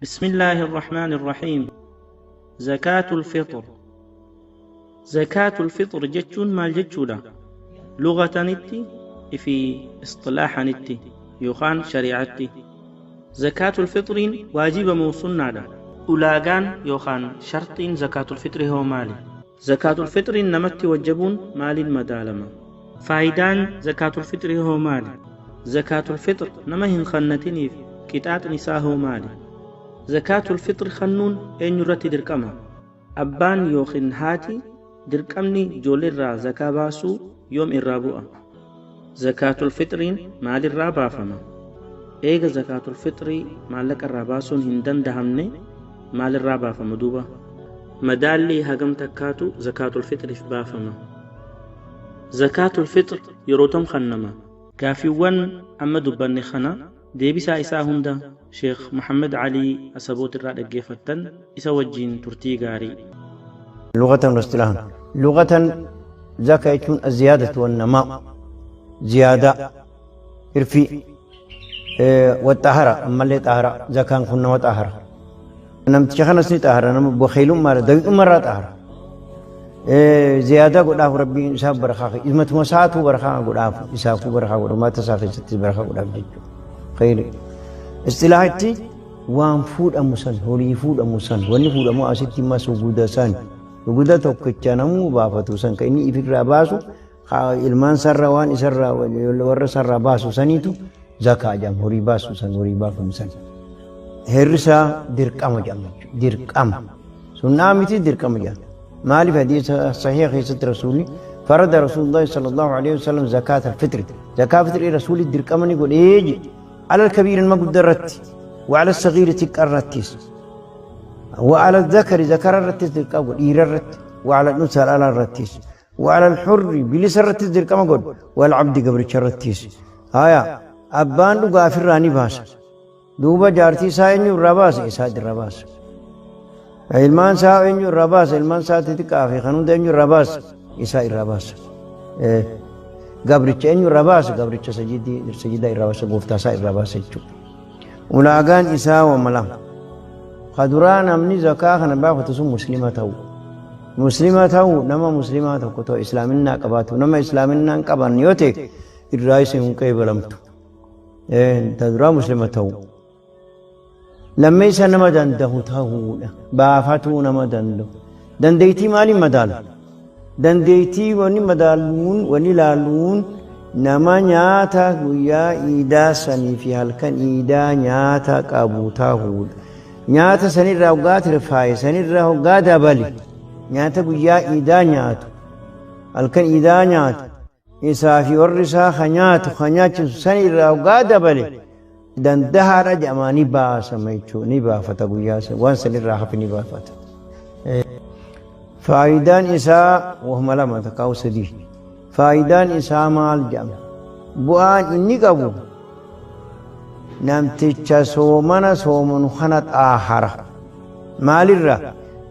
بسم الله الرحمن الرحيم. زكاة الفطر. زكاة الفطر جتشون مال جتشولا لغة نتي في اصطلاح نتي يوخان شريعتي. زكاة الفطر واجب موصلنا أولاغان يوخان شرطين زكاة الفطر هو مالي. زكاة الفطر نمت وجبون مال مدالما. فايدان زكاة الفطر هو مالي. زكاة الفطر نمهن خنتني كتات نساء هو مالي. زكاة الفطر خنون أين يرتي دركما أبان يوخن هاتي دركمني جول الرا زكاة باسو يوم الرابوة. زكاة الفطر مال الرابع فما إيجا زكاة الفطر مالك الراباسون هندن دهمني مال الرابع فما دوبا مدالي هجم تكاتو زكاة الفطر في بافما. زكاة الفطر يروتم خنما كافي أما دبني خنا ديبسا إسا هندا شيخ محمد علي أسبوت الرأي جيفتن إسا وجين ترتي غاري. لغة واصطلاحا. لغة زكاة الزيادة والنماء، زيادة إرفي والطهارة. أما اللي طهارة زكاة كنا وطهارة نمت شخنا سني طهارة نم بخيل مرة دوي مرة طهارة زيادة قد أف ربي إنسان برخاء إذا ما تمساته برخاء قد أف إسافو برخاء قد ما تسافر ست برخاء قد أف جد خير. اصطلاحتي وان فود أمسان هوري فود أمسان واني فود أمو أسيتي ما سجودا سان سجودا توكتشانمو بافتو سان كإني إفكر باسو ilmaan sarra waan isarraa warra sarraa baasu saniitu zakaa jedhama. Horii baasu san horii baafamu san herrisaa dirqama jedhama. Dirqama sunnaa miti dirqama jedhama. Maaliif hadiisa sahiha keessatti rasuulli farada rasuulullahi sallallahu alaihi wasallam zakaata fitri zakaa fitri rasuulli dirqama ni godhee jedhe على الكبير المقدر رتي وعلى الصغير تقرتيس وعلى الذكر ذكر الرتيس dirqama godhe dhiira irratti وعلى الأنثى على الرتيس وعلى الحر بلس الرتيس dirqama godhe والعبد قبرش الرتيس. هايا أبان غافر راني باس دوبا جارتي سا إنيو رباس إسا الرباس ilmaan saa إنيو رباس ilmaan saa تتكافي خنود إنيو رباس إسا الرباس قبرش إنيو رباس قبرش سجدي سجدا الرباس قفتا سا الرباس ولاغان إسا وملام خدران أمني زكاة خنا بافتسو مسلمة تو مسلمة تو نما مسلمة تو كتو إسلامنا قباتو نما إسلامنا قبان يوتي الرئيس هم كي بلمتو تدرا مسلمة تو لما يسا نما دنده تهون بافتو نما دنده دنديتي مالي مدال دنديتي وني مدالون وني لالون نما نياتا قويا إيدا سني في هالكن إيدا نياتا قابو تهون نياتا سني راوغات رفاي سني راوغات بالي nyaata guyyaa iidaa nyaatu halkan iidaa nyaatu isaa fi warri isaa ka nyaatu ka nyaachisu san irraa hoggaa dabale dandahaadha jedhamaa ni baasama jechuudha. Ni baafata guyyaa san waan san irraa hafe ni baafata. Faayidaan isaa wahuma lama takkaa'u sadii. Faayidaan isaa maal jedhama? Bu'aan inni qabu namticha soomana soomanu kana xaahara. Maalirraa?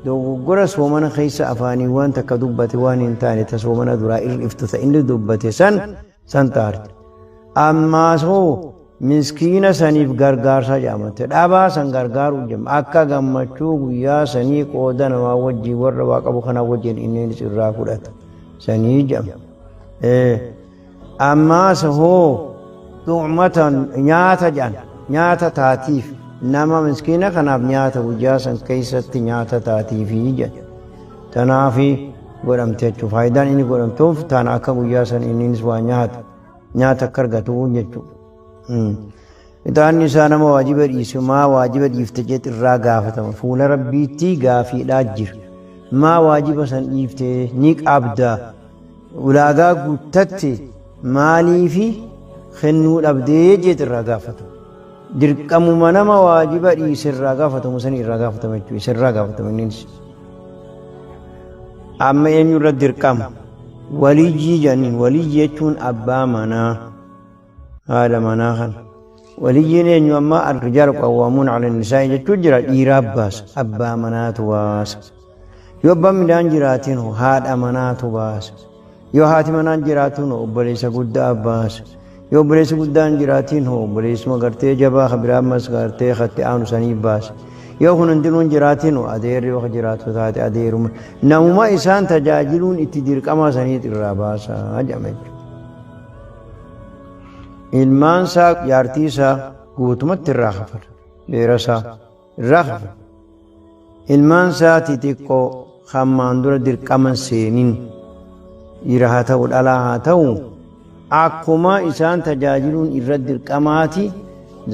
Dogoggora soomana keessa afaanii waan takka dubbate waan hin taane ta soomana duraa irriftu ta inni dubbate san san taarte. Ammaas hoo miskiina saniif gargaarsa jedhamate dhabaa san gargaaruu jedhama. Akka gammachuu guyyaa sanii qooda namaa wajjin warra waa qabu kanaa wajjin inni irraa fudhata sanii jedhama. Ammaas hoo dhu'matan nyaata jedhan nyaata taatiif nama miskiina kanaaf nyaata guyyaa san keessatti nyaata taatiifi jedha. Tanaafi godhamte jechuudha. Faayidaan inni godhamtuuf tana akka guyyaa san innis waa nyaata nyaata akka argatu jechuudha. Ixaanni isaa nama waajiba dhiisu maa waajiba dhiifte jedhu irraa gaafatama. Fuula rabbiitti gaafiidhaa jira. Maa waajiba san dhiifte ni qabda. Ulaagaa guuttatte maaliifi kennuu dhabdee jedhu irraa gaafatama. Dirqamuma nama waajiba dhiise irraa gaafatamu sanii irraa gaafatama jechuudha. Isa irraa gaafatama innis. Amma eenyu irra dirqama? Waliyyii jedhaniin. Waliyyii jechuun abbaa manaa haadha manaa kana. Waliyyiin eenyu amma ar-rijaalu qawwaamuun ala nisaa'i jechuun jira. Dhiiraa baasa. Abbaa manaatu baasa. Yoo abbaan midhaan jiraatiin haadha manaatu baasa. Yoo haati manaan jiraatiin obboleessa guddaa baasa. Yoo obboleessi guddaan jiraatiin hoo obboleessuma gartee jabaa ka biraa ammas gartee katti aanu sanii baasa. Yoo kun hundinuu hin jiraatin adeerri yoo jiraatu taate adeeruma namuma isaan tajaajiluun itti dirqama saniit irraa baasaa jedhama jechuudha. Ilmaan isaa jaartii isaa guutumatti irraa kafala. Beera isaa irraa kafala. Ilmaan isaa xixiqqoo hammaan dura dirqama seenin dhiira haa ta'u dhalaa haa ta'u akkuma isaan tajaajiluun irra dirqamaati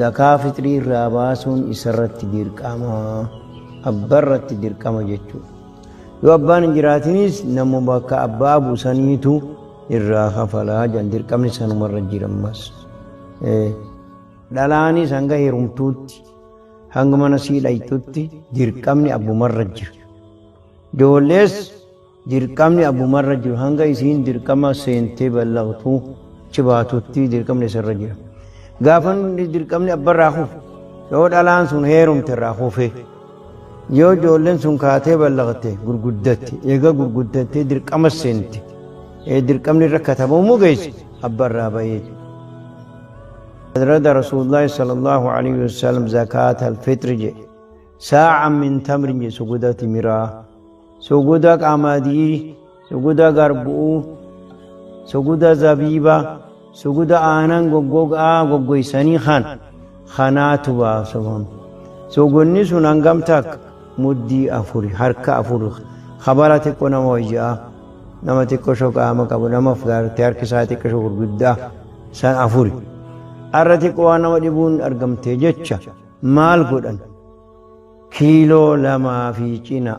zakaa fixrii irraa baasuun isarratti dirqama abbarratti dirqama jechuudha. Yoo abbaan hin jiraatinis nama bakka abbaa buusaniitu irraa kafalaa jedhan dirqamni sanumarra jira ammas. Dhalaanis hanga heerumtuutti hanga mana sii dhaytutti dirqamni abbumarra jira. Ijoollees dirqamni abbumarra jiru hanga isiin dirqama seentee ballaqtuu cibaatutti dirqamni isarra jira. Gaafa dirqamni abbarraa kufu yoo dhalaan sun heerumte irraa kufe yoo ijoolleen sun kaatee ballaqte gurguddatte eega gurguddattee dirqama seente dirqamni irra katabamuu geesse abbarraa bahee. رد رسول الله صلى الله عليه وسلم زكاة الفطر جي ساعة من تمر جي سجودة مرا سجودة قمدي سجودة غربو سجودة زبيبة سجودة آنان غوغا غوغويساني خان خانات باسهم سجوني سنانغام تك مدي أفوري حركة أفوري خبراتك ونموجا نمتك شوك آمك أبو نمفغار تيارك ساتك شوك غدا سان أفوري Arra xiqqoo waan nama dhibuun argamte jecha maal godhan kiiloo 2 fi cina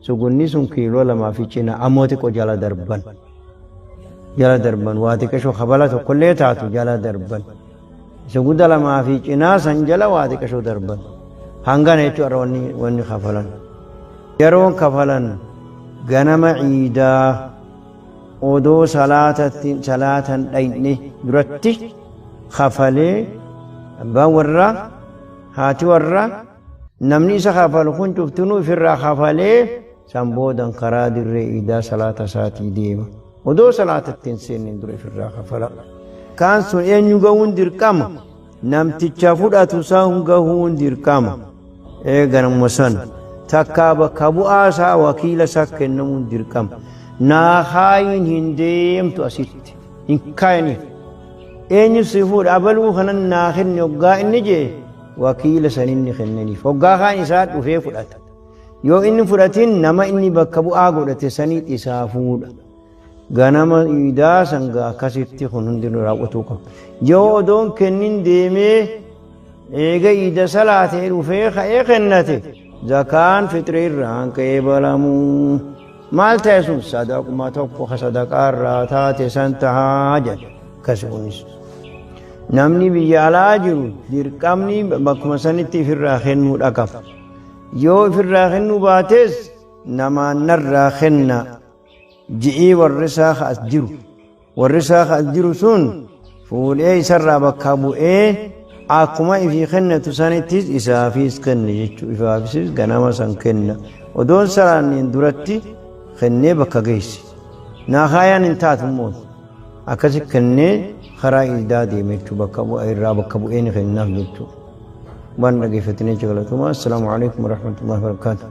sugunni sun kiiloo 2 fi cina ammoo xiqqoo jala darban waa xiqqashoo kabala tokkollee taatu jala darban suguda 2 fi cinaa san jala waa xiqqashoo darban hangana jechuudha wanni kafalan yeroon kafalan ganama ciidaa odoo salaatan dhayne duratti kafalee abbaan warraa haati warraa namni isa kafalu kun cuftinuu ofirraa kafalee san boodan karaa dirree iidaa salaata isaatii deema. Odoo salaatatti hin seenne dura ofirraa kafala. Kaan sun eenyu gahuun dirqama namticha fudhatu san gahuun dirqama. Eeganuma san takkaa bakka bu'aa isaa wakiila isaa kennamuun dirqama. Naa kaayin hin deemtu asitti hin kaayiniif. Eenyu si fuudha abaluu kanan naa kenne hoggaa inni jee wakiila san inni kennaniif hoggaa kaan isaa dhufee fudhata. Yoo inni fudhatin nama inni bakka bu'aa godhate saniit isaa fuudha. Ganama iidaa sangaa akkasitti kun hundinuu raawwatuu qaba. Yoo odoon kennin deemee eega iida salaatee dhufee ka'ee kennate zakaan fixrii irraan ka'ee balamuu. Maal ta'e sun sadaquma tokko ka sadaqaa irraa taate san tahaa jedha akkasumas. Namni biyya alaa jiru dirqamni bakkuma sanitti ofirraa kennuu qaba. Yoo ofirraa kennuu baates namaan narraa kenna ji'ii warri isaa as jiru. Warri isaa as jiru sun fuudhee isarraa bakka bu'ee akkuma ifii kennatu sanittis isaafis kenne jechuudha. Ifaafis ganama san kenna. Odoon salaanneen duratti kennee bakka geesse. Naakaayaan hin taatu immoo akkasi kennee karaa iidaa deeme jechuudha. Bakka bu'aa irraa bakka bu'ee ni kennaaf jechuudha. Waan dhaggeeffatanii galatoomaa. Assalaamu alaikum warahmatullahi wabarakaatuh.